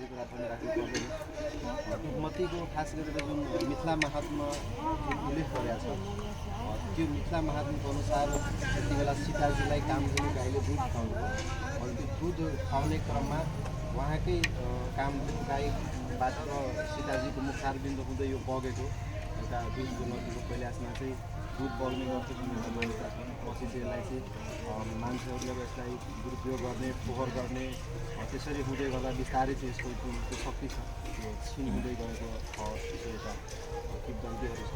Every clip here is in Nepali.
कुरा पनि राख्नु पर्दैन। रुखमतीको खास गरेर जुन मिथिला महात्मा उल्लेख गरेको छ त्यो मिथिला महात्माको अनुसार त्यति बेला सीताजीलाई कामधेनु गाईले दुध खुवाउनु अनि त्यो दुध खुवाउने क्रममा उहाँकै कामधेनु गाईबाट सीताजीको मुखारबिन्द हुँदै यो बगेको एउटा दुधको नदीको कैलाशमा चाहिँ दुध बग्ने गर्छ भन्ने मान्यता छ। पछि चाहिँ यसलाई चाहिँ मान्छेहरूले यसलाई दुरुपयोग गर्ने फोहोर गर्ने त्यसरी हुँदै गर्दा बिस्तारै चाहिँ यसको जुन त्यो शक्ति छ त्यो छिन हुँदै गएको त्यसो एउटा किंवदन्तीहरू छ।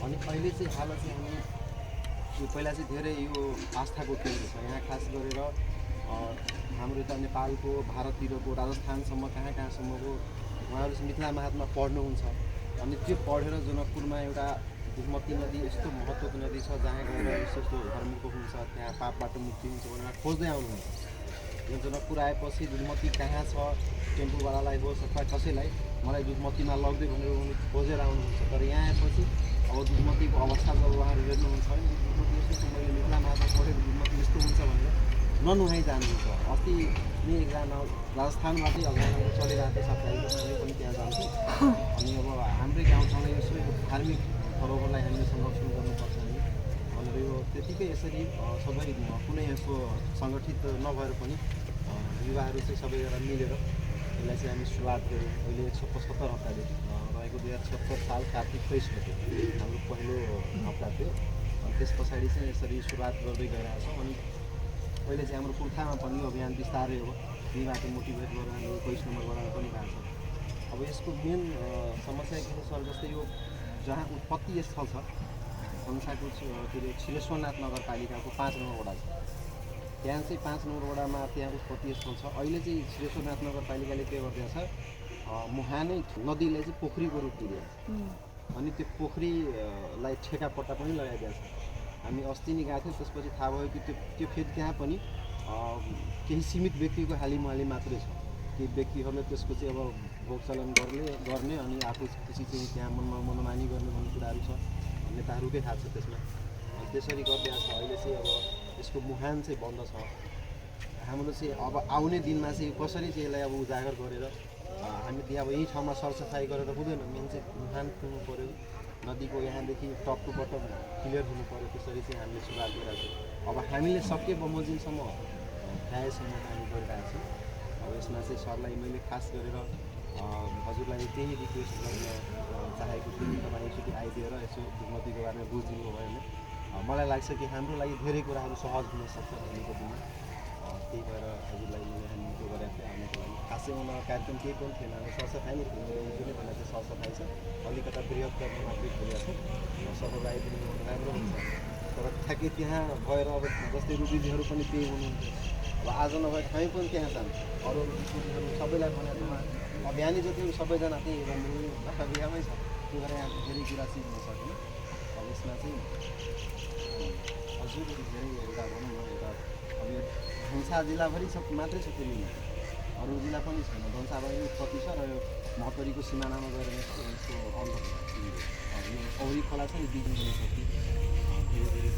अनि अहिले चाहिँ हाल चाहिँ हामी यो पहिला चाहिँ धेरै यो आस्थाको केन्द्र छ। यहाँ खास गरेर हाम्रो यता नेपालको भारततिरको राजस्थानसम्म कहाँ कहाँसम्मको उहाँहरू चाहिँ मिथिला महात्मा पढ्नुहुन्छ। अनि त्यो पढेर जनकपुरमा एउटा रुखमती नदी यस्तो महत्त्वको नदी छ जहाँ गएर यस्तो धर्मको हुन्छ त्यहाँ पापबाट मुक्ति हुन्छ भनेर खोज्दै आउनुहुन्छ। यो जनकपुर आएपछि रुखमती कहाँ छ टेम्पोवालालाई होस् अथवा कसैलाई मलाई रुखमतीमा लग्दै भनेर उनी खोजेर आउनुहुन्छ। तर यहाँ आएपछि अब रुखमतीको अवस्था जब उहाँहरू हेर्नुहुन्छ भने रुखमती यस्तो मैले मिथिला महात्मा पढेर रुखमती यस्तो हुन्छ भनेर ननुहाइ जानुहुन्छ। अस्ति नै एकजना राजस्थानबाटै अभियान चलिरहेको थियो सप्ताहको हामी पनि त्यहाँ जान्छौँ। अनि अब हाम्रै गाउँठाउँमा यसो धार्मिक धरोहरलाई हामीले संरक्षण गर्नुपर्छ भनेर यो त्यतिकै यसरी सबै कुनै यस्तो सङ्गठित नभएर पनि युवाहरू चाहिँ सबैजना मिलेर यसलाई चाहिँ हामी सुरुवात गऱ्यौँ। अहिले 175 हप्ताले रहेको 2076 साल कार्तिक 23 गते हाम्रो पहिलो हप्ता थियो। अनि त्यस पछाडि चाहिँ यसरी सुरुवात गर्दै गइरहेको छौँ। अनि अहिले चाहिँ हाम्रो पुर्खामा पनि अभियान बिस्तारै हो यहीँबाट मोटिभेट गरेर हामी 21 नम्बर गराउन पनि गएको छ। अब यसको मेन समस्या के छ सर, जस्तै यो जहाँ उत्पत्ति स्थल छ अनुसारको के अरे छिलेश्वरनाथ नगरपालिकाको 5 नम्बर वडा छ। त्यहाँ चाहिँ 5 नम्बर वडामा त्यहाँ उत्पत्ति स्थल छ। अहिले चाहिँ छिलेश्वरनाथ नगरपालिकाले के गरिदिएको छ मुहानै नदीलाई चाहिँ पोखरीको रूप दिइदिएको छ। अनि त्यो पोखरीलाई ठेकापट्टा पनि लगाइदिएको छ। हामी अस्ति नै गएको थियौँ, त्यसपछि थाहा भयो कि त्यो फेरि त्यहाँ पनि केही सीमित व्यक्तिको हालिमुहाली मात्रै छ। केही व्यक्तिहरूले त्यसको चाहिँ अब भोगचलन गर्ने अनि आफू खुसी चाहिँ त्यहाँ मनमानी गर्ने भन्ने कुराहरू छ। नेताहरूकै हात छ त्यसमा। त्यसरी गरिदिएको छ। अहिले चाहिँ अब यसको मुहान चाहिँ बन्द छ। हाम्रो चाहिँ अब आउने दिनमा चाहिँ कसरी चाहिँ यसलाई अब उजागर गरेर हामी त्यहाँ अब यही ठाउँमा सरसफाइ गरेर हुँदैन। मेन चाहिँ मुहान खुल्नु पऱ्यो, नदीको यहाँदेखि टप टु बटम क्लियर हुनु पऱ्यो। त्यसरी चाहिँ हामीले सुधार गरिरहेको छौँ। अब हामीले सके बमोजिमसम्म भ्याएसम्म हामी गरिरहेको छौँ। अब यसमा चाहिँ सरलाई मैले खास गरेर हजुरलाई त्यही रिक्वेस्ट गर्न चाहेको थिएँ। तपाईँ एकचोटि आइदिएर यसो रुखमतीको बारेमा बुझिदिनु भयो भने मलाई लाग्छ कि हाम्रो लागि धेरै कुराहरू सहज हुनसक्छ भोलिको दिनमा। त्यही भएर हजुरलाई मैले यहाँ निम्तो गरेको थिएँ आउनको लागि। खासै उनीहरू कार्यक्रम केही पनि थिएन, हामी सरसफाइ नै थियो। जुनै भन्दा चाहिँ सरसफाइ छ, अलिकता बृहत गर्न मात्रै खोजेको छ। सबैलाई आइदिनु राम्रो हुन्छ। तर ठ्याक्कै त्यहाँ गएर अब जस्तै रुबीजीहरू पनि त्यही हुनुहुन्थ्यो। अब आज नभए हामी पनि त्यहाँ जान्छौँ। अरू रुबीजीहरू सबैलाई भनेको अभियानी जति सबैजना त्यही बिहामै छ। त्यो भएर यहाँ धेरै कुरा सिक्न सक्यो। अब यसमा चाहिँ हजुर धेरै एउटा भनौँ न एउटा अब यो धनुषा जिल्लाभरि मात्रै छ फेरि अरू जिल्ला पनि छैन। धनुषाभरि उत्पत्ति छ र यो मकरीको सिमानामा गएर यसको अन्त यो औरी खोला छ नि बिजुली सक्ने धेरै धेरै